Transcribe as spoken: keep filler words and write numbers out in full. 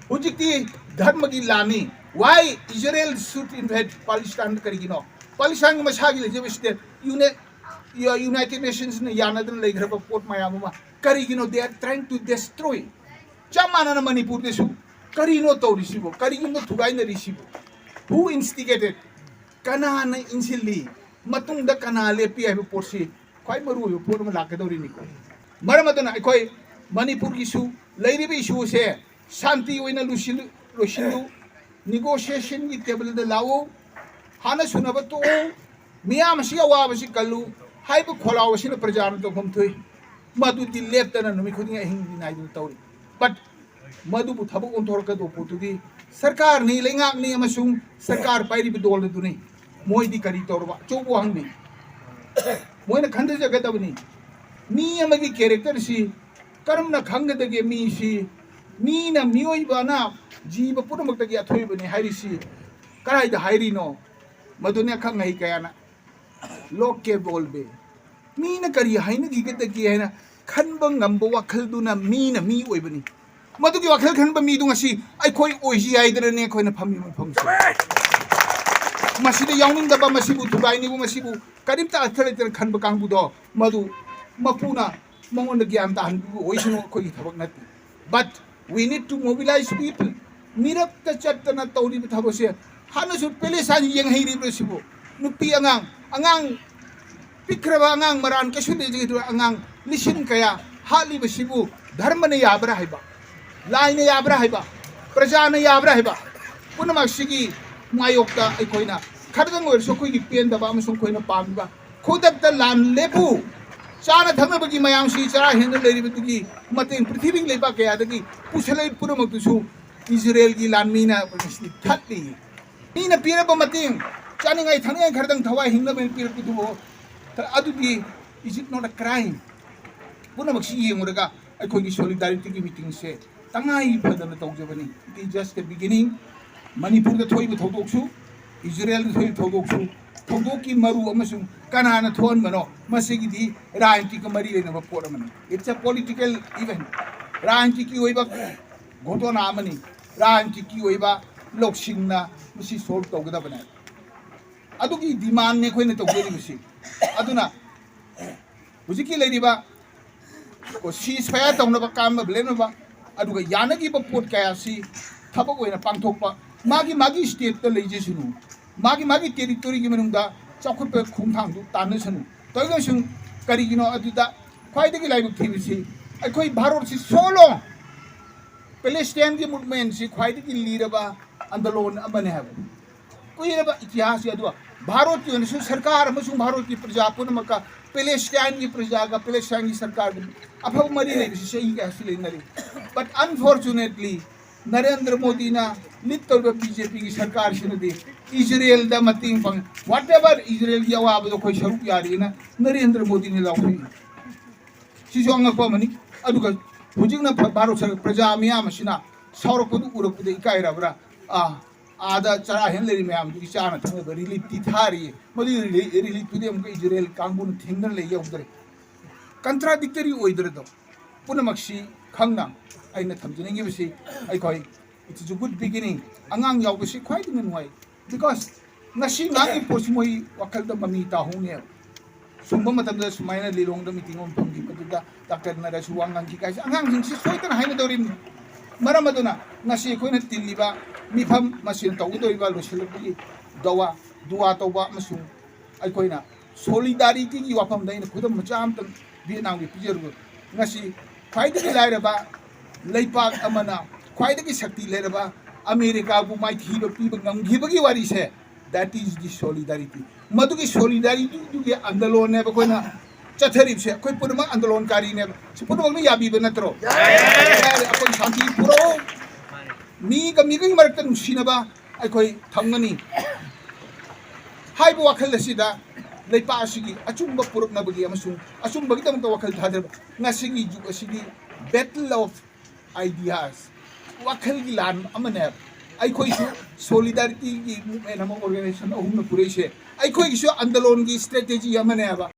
ꯍꯧꯖꯤꯛꯇꯤ ꯙꯔꯃꯒꯤ ꯂꯥꯟꯅꯤ꯫ Why Israel should invade Palestine? ꯀꯔꯤꯒꯤꯅꯣ? ꯄꯥꯂꯤꯁꯇꯥꯏꯟꯒꯤ ꯃꯁꯥꯒꯤ ꯂꯩꯖꯕ state, ꯌꯨꯅꯥꯏꯇꯦꯗ ꯅꯦꯁꯟꯁꯅ ꯌꯥꯅꯗꯅ ꯂꯩꯈ꯭ꯔꯕ ꯄꯣꯠ ꯃꯌꯥꯝ ꯑꯃ꯫ ꯀꯔꯤꯒꯤꯅꯣ? They are trying to destroy. ꯆꯞ ꯃꯥꯟꯅꯅ ꯃꯅꯤꯄꯨꯔꯗꯁꯨ ꯀꯔꯤꯅꯣ ꯇꯧꯔꯤꯁꯤꯕꯣ? ꯀꯔꯤꯒꯨꯝꯕ ꯊꯨꯒꯥꯏꯅꯔꯤꯁꯤꯕꯣ? Who instigated? ꯀꯅꯥꯅ ꯏꯟꯁꯤꯜꯂꯤ? ꯃꯇꯨꯡꯗ ꯀꯅꯥ ꯂꯦꯞꯄꯤ ꯍꯥꯏꯕ ꯄꯣꯠꯁꯤ ꯈ꯭ꯋꯥꯏ ꯃꯔꯨ ꯑꯣꯏꯕ ꯄꯣꯠ ꯑꯃ ꯂꯥꯛꯀꯗꯧꯔꯤꯅꯤꯀꯣ꯫ ꯃꯔꯝ ꯑꯗꯨꯅ ꯑꯩꯈꯣꯏ ꯃꯅꯤꯄꯨꯔꯒꯤꯁꯨ ꯂꯩꯔꯤꯕ issue ꯁꯦ ꯁꯥꯟꯇꯤ ꯑꯣꯏꯅ ꯂꯣꯏꯁꯤꯜꯂꯨ, ꯂꯣꯏꯁꯤꯜꯂꯨ꯫ Negotiation ꯒꯤ table ꯗ ꯂꯥꯛꯎ꯫ ꯍꯥꯟꯅ ꯁꯨꯅꯕ ꯇꯣꯛꯎ꯫ ꯃꯤꯌꯥꯝ ꯑꯁꯤꯒꯤ ꯑꯋꯥꯕꯁꯤ ꯀꯜꯂꯨ ꯍꯥꯏꯕ ꯈꯣꯜꯂꯥꯎ ꯑꯁꯤꯅ ꯄ꯭ꯔꯖꯥꯅ ꯇꯧꯐꯝ ꯊꯣꯛꯏ꯫ ꯃꯗꯨꯗꯤ ꯂꯦꯞꯇꯅ ꯅꯨꯃꯤꯠ ꯈꯨꯗꯤꯡꯒꯤ ꯑꯍꯤꯡ ꯅꯥꯏꯗꯅ ꯇꯧꯔꯤ꯫ But ꯃꯗꯨꯕꯨ ꯊꯕꯛ ꯑꯣꯟꯊꯣꯔꯛꯀꯗꯧꯕ ꯄꯣꯠꯇꯨꯗꯤ ꯁꯔꯀꯥꯔꯅꯤ, ꯂꯩꯉꯥꯛꯅꯤ ꯑꯃꯁꯨꯡ ꯁꯔꯀꯥꯔ ꯄꯥꯏꯔꯤꯕ ꯗꯣꯜ ꯑꯗꯨꯅꯤ꯫ ꯃꯣꯏꯗꯤ ꯀꯔꯤ ꯇꯧꯔꯕ? ꯑꯆꯧꯕ ꯋꯥꯍꯪꯅꯤ꯫ ꯃꯣꯏꯅ ꯈꯟꯊꯖꯒꯗꯕꯅꯤ꯫ ꯃꯤ ꯑꯃꯒꯤ character ꯁꯤ ꯀꯔꯝꯅ ꯈꯪꯒꯗꯒꯦ? ꯃꯤꯁꯤ, ꯃꯤꯅ, ꯃꯤꯑꯣꯏꯕꯅ ꯖꯤꯕ ꯄꯨꯝꯅꯃꯛꯇꯒꯤ ꯑꯊꯣꯏꯕꯅꯤ ꯍꯥꯏꯔꯤꯁꯤ ꯀꯗꯥꯏꯗ ꯍꯥꯏꯔꯤꯅꯣ? ꯃꯗꯨꯅꯤ ꯑꯈꯪ ꯑꯍꯩ ꯀꯌꯥꯅ ꯂꯣꯛ ꯀꯦ ꯕꯣꯜ ꯕꯦ, ꯃꯤꯅ ꯀꯔꯤ ꯍꯥꯏꯅꯈꯤꯒꯗꯒꯦ ꯍꯥꯏꯅ ꯈꯟꯕ ꯉꯝꯕ ꯋꯥꯈꯜꯗꯨꯅ ꯃꯤꯅ ꯃꯤ ꯑꯣꯏꯕꯅꯤ꯫ ꯃꯗꯨꯒꯤ ꯋꯥꯈꯜ ꯈꯟꯕ ꯃꯤꯗꯨ ꯉꯁꯤ ꯑꯩꯈꯣꯏ ꯑꯣꯏꯁꯤ ꯍꯥꯏꯗꯅꯅꯦ ꯑꯩꯈꯣꯏꯅ ꯐꯝꯃꯤꯕ ꯃꯐꯝꯁꯦ꯫ ꯃꯁꯤꯗ ꯌꯥꯎꯅꯤꯡꯗꯕ, ꯃꯁꯤꯕꯨ ꯊꯨꯒꯥꯏꯅꯤꯡꯕ, ꯃꯁꯤꯕꯨ ꯀꯔꯤꯝꯇ ꯑꯔꯊ ꯂꯩꯇꯅ ꯈꯟꯕ ꯀꯥꯡꯕꯨꯗꯣ, ꯃꯗꯨ ꯃꯄꯨꯅ ꯃꯉꯣꯟꯗ ꯒ꯭ꯌꯥꯟ ꯇꯥꯍꯟꯕꯤꯕ ꯑꯣꯏꯁꯅꯨ, ꯑꯩꯈꯣꯏꯒꯤ ꯊꯕꯛ ꯅꯠꯇꯦ꯫ But we need to mobilize people. ꯃꯤꯔꯛꯇ ꯆꯠꯇꯅ ꯇꯧꯔꯤꯕ ꯊꯕꯛꯁꯦ ꯍꯥꯟꯅꯁꯨ ꯄꯦꯂꯦꯁꯥꯏꯟ ꯌꯦꯡꯍꯩꯔꯤꯕ꯭ꯔꯥ ꯁꯤꯕꯨ? ꯅꯨꯄꯤ ꯑꯉꯥꯡ, ꯑꯉꯥꯡ ꯄꯤꯛꯈ꯭ꯔꯕ ꯑꯉꯥꯡ, ꯃꯔꯥꯟ ꯀꯩꯁꯨ ꯂꯩꯖꯗ꯭ꯔꯕ ꯑꯉꯥꯡ ꯂꯤꯁꯤꯡ ꯀꯌꯥ ꯍꯥꯠꯂꯤꯕꯁꯤꯕꯨ ꯙꯔꯃꯅ ꯌꯥꯕ꯭ꯔꯥ ꯍꯥꯏꯕ, ꯂꯥꯏꯅ ꯌꯥꯕ꯭ꯔꯥ ꯍꯥꯏꯕ, ꯄ꯭ꯔꯖꯥꯅ ꯌꯥꯕ꯭ꯔꯥ ꯍꯥꯏꯕ, ꯄꯨꯝꯅꯃꯛꯁꯤꯒꯤ ꯃꯥꯌꯣꯛꯇ ꯑꯩꯈꯣꯏꯅ ꯈꯔꯗꯪ ꯑꯣꯏꯔꯁꯨ ꯑꯩꯈꯣꯏꯒꯤ ꯄꯦꯟꯗꯕ ꯑꯃꯁꯨꯡ ꯑꯩꯈꯣꯏꯅ ꯄꯥꯝꯃꯤꯕ ꯈꯨꯗꯛꯇ ꯂꯥꯟ ꯂꯦꯞꯄꯨ, ꯆꯥꯅ ꯊꯛꯅꯕꯒꯤ ꯃꯌꯥꯝꯁꯤ ꯆꯔꯥ ꯍꯦꯟꯅ ꯂꯩꯔꯤꯕꯗꯨꯒꯤ ꯃꯇꯦꯡ ꯄ꯭ꯔꯤꯊꯤꯕꯤꯒꯤ ꯂꯩꯕꯥꯛ ꯀꯌꯥꯗꯒꯤ ꯄꯨꯁꯜꯂꯛꯏ ꯄꯨꯝꯅꯃꯛꯇꯨꯁꯨ ꯏꯖꯔꯦꯜꯒꯤ ꯂꯥꯟꯃꯤꯅ ꯊꯠꯂꯤ꯫ ꯃꯤꯅ ꯄꯤꯔꯛꯄ ꯃꯇꯦꯡ, ꯆꯥꯅꯤꯡꯉꯥꯏ ꯊꯛꯅꯤꯡꯉꯥꯏ ꯈꯔꯗꯪ ꯊꯋꯥꯏ ꯍꯤꯡꯅꯕ ꯄꯤꯔꯛꯄꯗꯨꯕꯨ, ꯑꯗꯨꯗꯤ is it not a crime? ꯄꯨꯝꯅꯃꯛꯁꯤ ꯌꯦꯡꯂꯨꯔꯒ ꯑꯩꯈꯣꯏꯒꯤ solidarity ꯒꯤ meeting ꯁꯦ ꯇꯉꯥꯏ ꯐꯗꯅ ꯇꯧꯖꯕꯅꯤ꯫ It is just the beginning. ꯃꯅꯤꯄꯨꯔꯗ ꯊꯣꯛꯏꯕ ꯊꯧꯗꯣꯛꯁꯨ, ꯏꯖꯔꯦꯜꯗ ꯊꯣꯛꯏꯕ ꯊꯧꯗꯣꯛꯁꯨ, ꯊꯧꯗꯣꯛꯀꯤ ꯃꯔꯨ ꯑꯃꯁꯨꯡ ꯀꯅꯥꯅ ꯊꯣꯛꯍꯟꯕꯅꯣ, ꯃꯁꯤꯒꯤꯗꯤ ꯔꯥꯖꯅꯤꯇꯤꯒ ꯃꯔꯤ ꯂꯩꯅꯕ ꯄꯣꯠ ꯑꯃꯅꯤ꯫ It's a political event. ꯔꯥꯖꯅꯤꯇꯤꯒꯤ ꯑꯣꯏꯕ ꯘꯣꯇꯣꯅꯥ ꯑꯃꯅꯤ꯫ ꯔꯥꯖꯅꯤꯇꯤꯒꯤ ꯑꯣꯏꯕ ꯂꯧꯁꯤꯡꯅ ꯃꯁꯤ ꯁꯣꯜꯕ ꯇꯧꯒꯗꯕꯅꯦ꯫ ꯑꯗꯨꯒꯤ ꯗꯤꯃꯥꯟꯅꯦ ꯑꯩꯈꯣꯏꯅ ꯇꯧꯖꯔꯤꯕꯁꯤ꯫ ꯑꯗꯨꯅ ꯍꯧꯖꯤꯛꯀꯤ ꯂꯩꯔꯤꯕ ꯁꯤꯁ ꯐꯌꯥꯔ ꯇꯧꯅꯕ ꯀꯥꯟꯅꯕ ꯂꯩꯅꯕ, ꯑꯗꯨꯒ ꯌꯥꯅꯈꯤꯕ ꯄꯣꯠ ꯀꯌꯥꯁꯤ ꯊꯕꯛ ꯑꯣꯏꯅ ꯄꯥꯡꯊꯣꯛꯄ, ꯃꯥꯒꯤ ꯃꯥꯒꯤ ꯁ꯭ꯇꯦꯠꯇ ꯂꯩꯖꯁꯅꯨ, ꯃꯥꯒꯤ ꯃꯥꯒꯤ ꯇꯦꯔꯤꯇꯣꯔꯤꯒꯤ ꯃꯅꯨꯡꯗ ꯆꯥꯎꯈꯠꯄ ꯈꯣꯡꯊꯥꯡꯗꯨ ꯇꯥꯟꯅꯁꯅꯨ꯫ ꯇꯧꯔꯤꯕꯁꯤꯡ ꯀꯔꯤꯒꯤꯅꯣ ꯑꯗꯨꯗ ꯈ꯭ꯋꯥꯏꯗꯒꯤ ꯂꯥꯏꯕꯛ ꯊꯤꯕꯁꯤ ꯑꯩꯈꯣꯏ ꯚꯥꯔꯠꯁꯤ ꯁꯣꯂꯣ ꯄꯦꯂꯦꯁꯇꯥꯏꯟꯒꯤ ꯃꯨꯚꯃꯦꯟꯁꯤ ꯈ꯭ꯋꯥꯏꯗꯒꯤ ꯂꯤꯔꯕ ꯑꯟꯗꯣꯂꯣꯟ ꯑꯃꯅꯤ ꯍꯥꯏꯕ ꯀꯨꯏꯔꯕ ꯏꯇꯤꯍꯥꯁꯀꯤ꯫ ꯑꯗꯨꯒ ꯚꯥꯔꯠꯀꯤ ꯑꯣꯏꯅꯁꯨ ꯁꯔꯀꯥꯔ ꯑꯃꯁꯨꯡ ꯚꯥꯔꯠꯀꯤ ꯄ꯭ꯔꯖꯥ ꯄꯨꯝꯅꯃꯛꯀ ꯄꯦꯂꯦꯁꯇꯥꯏꯟꯒꯤ ꯄ꯭ꯔꯖꯥꯒ ꯄꯦꯂꯦꯁꯇꯥꯏꯟꯒꯤ ꯁꯔꯀꯥꯔꯒ ꯑꯐꯕ ꯃꯔꯤ ꯂꯩꯕꯁꯤ ꯆꯍꯤ ꯀꯌꯥꯁꯨ ꯂꯩꯅꯔꯤ꯫ But unfortunately, ꯅꯔꯦꯟꯗ꯭ꯔ ꯃꯣꯗꯤꯅ ꯂꯤꯗ ꯇꯧꯔꯤꯕ ꯕꯤ ꯖꯦ ꯄꯤꯒꯤ ꯁꯔꯀꯥꯔꯁꯤꯅꯗꯤ ꯏꯖꯔꯦꯜꯗ ꯃꯇꯦꯡ ꯄꯥꯡ, whatever ꯏꯖꯔꯦꯜꯒꯤ ꯑꯋꯥꯕꯗꯣ ꯑꯩꯈꯣꯏ ꯁꯔꯨꯛ ꯌꯥꯔꯤꯅ ꯅꯔꯦꯟꯗ꯭ꯔ ꯃꯣꯗꯤꯅ ꯂꯥꯎꯊꯣꯛꯏ꯫ ꯁꯤꯁꯨ ꯑꯉꯛꯄ ꯑꯃꯅꯤ꯫ ꯑꯗꯨꯒ ꯍꯧꯖꯤꯛꯅ ꯚꯥ-, ꯚꯥꯔꯠ ꯁꯔ-, ꯄ꯭ꯔꯖꯥ ꯃꯤꯌꯥꯝ ꯑꯁꯤꯅ ꯁꯥꯎꯔꯛꯄꯗꯨ ꯎꯔꯛꯄꯗ ꯏꯀꯥꯏꯔꯕ꯭ꯔꯥ? ꯑꯥ, ꯑꯥꯗ ꯆꯔꯥ ꯍꯦꯟ ꯂꯩꯔꯤ ꯃꯌꯥꯝꯗꯨꯒꯤ ꯆꯥꯅ ꯊꯛꯅꯕ ꯔꯤꯂꯤꯐꯇꯤ ꯊꯥꯔꯤ꯫ ꯃꯗꯨꯒꯤ ꯔꯤꯂꯤ-, ꯔꯤꯂꯤꯐꯇꯨꯗꯤ ꯑꯃꯨꯛꯀ ꯏꯖꯔꯦꯜ ꯀꯥꯡꯕꯨꯅ ꯊꯤꯡꯗꯅ ꯂꯩ ꯌꯧꯗ꯭ꯔꯦ꯫ ꯀꯟꯇ꯭ꯔꯥꯗꯤꯛꯇꯔꯤ ꯑꯣꯏꯗ꯭ꯔꯗꯣ? ꯄꯨꯝꯅꯃꯛꯁꯤ ꯈꯪꯅ ꯑꯩꯅ ꯊꯝꯖꯅꯤꯡꯉꯤꯕꯁꯤ ꯑꯩꯈꯣꯏ, it's a good beginning꯫ ꯑꯉꯥꯡ ꯌꯥꯎꯕꯁꯤ ꯈ꯭ꯋꯥꯏꯗꯒꯤ ꯅꯨꯡꯉꯥꯏ꯫ Because ꯉꯁꯤ ꯉꯥꯡꯉꯤ ꯄꯣꯠꯁꯤ ꯃꯣꯏ ꯋꯥꯈꯜꯗ ꯃꯃꯤ ꯇꯥꯍꯧꯅꯦꯕ꯫ ꯁꯨꯝꯕ ꯃꯇꯝꯗ ꯁꯨꯃꯥꯏꯅ ꯂꯤꯂꯣꯡꯗ ꯃꯤꯇꯤꯡ ꯑꯃ ꯐꯝꯈꯤꯕꯗꯨꯗ ꯗꯥꯛꯇꯔ ꯅꯔꯁꯁꯨ ꯋꯥ ꯉꯥꯡꯈꯤ ꯀꯥꯏꯁꯦ ꯑꯉꯥꯡꯁꯤꯡꯁꯤ ꯁꯣꯏꯗꯅ ꯍꯥꯏꯅꯗꯧꯔꯤꯕꯅꯤ꯫ ꯃꯔꯝ ꯑꯗꯨꯅ ꯉꯁꯤ ꯑꯩꯈꯣꯏꯅ ꯇꯤꯜꯂꯤꯕ ꯃꯤꯐꯝ ꯃꯁꯤꯅ ꯇꯧꯒꯗꯧꯔꯤꯕ ꯂꯣꯏꯁꯤꯜꯂꯛꯄꯒꯤ ꯗꯋꯥ, ꯗꯨꯋꯥ ꯇꯧꯕ ꯑꯃꯁꯨꯡ ꯑꯩꯈꯣꯏꯅ ꯁꯣꯂꯤꯗꯥꯔꯤꯇꯤꯒꯤ ꯋꯥꯐꯝꯗ ꯑꯩꯅ ꯈꯨꯗꯝ ꯃꯆꯥ ꯑꯃꯇꯪ ꯚꯤꯌꯦꯠꯅꯥꯝꯒꯤ ꯄꯤꯖꯔꯨꯕ꯫ ꯉꯁꯤ ꯈ꯭ꯋꯥꯏꯗꯒꯤ ꯂꯥꯏꯔꯕ ꯂꯩꯄꯥꯛ ꯑꯃꯅ ꯈ꯭ꯋꯥꯏꯗꯒꯤ ꯁꯛꯇꯤ ꯂꯩꯔꯕ ꯑꯃꯦꯔꯤꯀꯥꯕꯨ ꯃꯥꯏꯊꯤꯕ ꯄꯤꯕ ꯉꯝꯈꯤꯕꯒꯤ ꯋꯥꯔꯤꯁꯦ, that is the solidarity꯫ ꯃꯗꯨꯒꯤ ꯁꯣꯂꯤꯗꯥꯔꯤꯇꯤꯗꯨꯒꯤ ꯑꯟꯗꯂꯣꯟꯅꯦꯕ ꯑꯩꯈꯣꯏꯅ ꯆꯠꯊꯔꯤꯕꯁꯦ꯫ ꯑꯩꯈꯣꯏ ꯄꯨꯝꯅꯃꯛ ꯑꯟꯗꯂꯣꯟꯀꯥꯔꯤꯅꯦꯕ꯫ ꯁꯤ ꯄꯨꯝꯅꯃꯛꯅ ꯌꯥꯕꯤꯕ ꯅꯠꯇ꯭ꯔꯣ? ꯌꯥꯏ꯫ ꯑꯩꯈꯣꯏ ꯁꯥꯟꯇꯤ ꯄꯨꯔꯛꯑꯣ꯫ ꯃꯤꯒ ꯃꯤꯒꯒꯤ ꯃꯔꯛꯇ ꯅꯨꯡꯁꯤꯅꯕ ꯑꯩꯈꯣꯏ ꯊꯝꯒꯅꯤ ꯍꯥꯏꯕ ꯋꯥꯈꯜ ꯑꯁꯤꯗ ꯂꯩꯄꯥꯛ ꯑꯁꯤꯒꯤ ꯑꯆꯨꯝꯕ ꯄꯨꯔꯛꯅꯕꯒꯤ ꯑꯃꯁꯨꯡ ꯑꯆꯨꯝꯕꯒꯤꯗꯃꯛꯇ ꯋꯥꯈꯜ ꯊꯥꯗꯔꯕ ꯉꯁꯤꯒꯤ ꯖꯨꯛ ꯑꯁꯤꯗꯤ battle of ideas, ꯋꯥꯈꯜꯒꯤ ꯂꯥꯟ ꯑꯃꯅꯦ꯫ ꯑꯩꯈꯣꯏꯁꯨ ꯁꯣꯂꯤꯗꯥꯔꯤꯇꯤꯒꯤ ꯃꯨꯞꯃꯦꯟ ꯑꯃ ꯑꯣꯔꯒꯅꯥꯏꯖꯦꯁꯟ ꯑꯍꯨꯝꯅ ꯄꯨꯔꯛꯏꯁꯦ꯫ ꯑꯩꯈꯣꯏꯒꯤꯁꯨ ꯑꯟꯗꯂꯣꯟꯒꯤ ꯁ꯭ꯇ꯭ꯔꯦꯇꯦꯖꯤ ꯑꯃꯅꯦꯕ꯫